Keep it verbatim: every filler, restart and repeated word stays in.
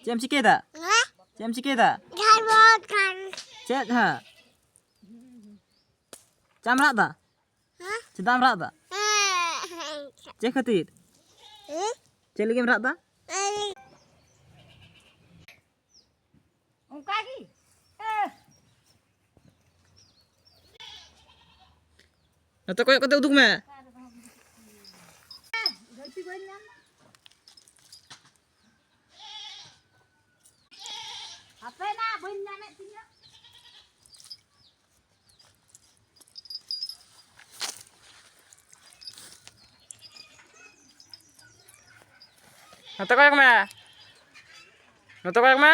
ᱪᱮᱫ ᱮᱢ ᱪᱤᱠᱟᱹᱭᱮᱫᱟ? ᱦᱮᱸ? ᱪᱮᱫ ᱮᱢ ᱪᱤᱠᱟᱹᱭᱮᱫᱟ? ᱡᱷᱟᱲ ᱵᱚᱱ ᱠᱷᱟᱱ᱾ ᱪᱮᱫ ᱦᱟᱸᱜ? ᱦᱮᱸ? ᱪᱮᱫᱟᱜ ᱮᱢ ᱨᱟᱜ ᱮᱫᱟ? ᱦᱮᱸ? ᱪᱮᱫ ᱠᱷᱟᱹᱛᱤᱨ? ᱦᱮᱸ? ᱪᱮᱫ ᱞᱟᱹᱜᱤᱫ ᱮᱢ ᱨᱟᱜ ᱮᱫᱟ? ᱦᱮᱸ᱾ ᱚᱱᱠᱟ ᱜᱮ᱾ ᱮ᱾ ᱱᱚᱛᱮ ᱠᱚᱭᱚᱜ ᱠᱟᱛᱮ ᱩᱫᱩᱜ ᱢᱮ᱾ ᱜᱟᱹᱪᱷᱤ ᱵᱟᱹᱧ ᱧᱟᱢ ᱫᱟ᱾ ᱦᱟᱯᱮ ᱱᱟ, ᱵᱟᱹᱧ ᱧᱟᱢᱮᱫ ᱛᱤᱧᱟᱹ᱾ ᱱᱚᱛᱮ ᱠᱚᱭᱚᱜ ᱢᱮ, ᱱᱚᱛᱮ ᱠᱚᱭᱚᱜ ᱢᱮ᱾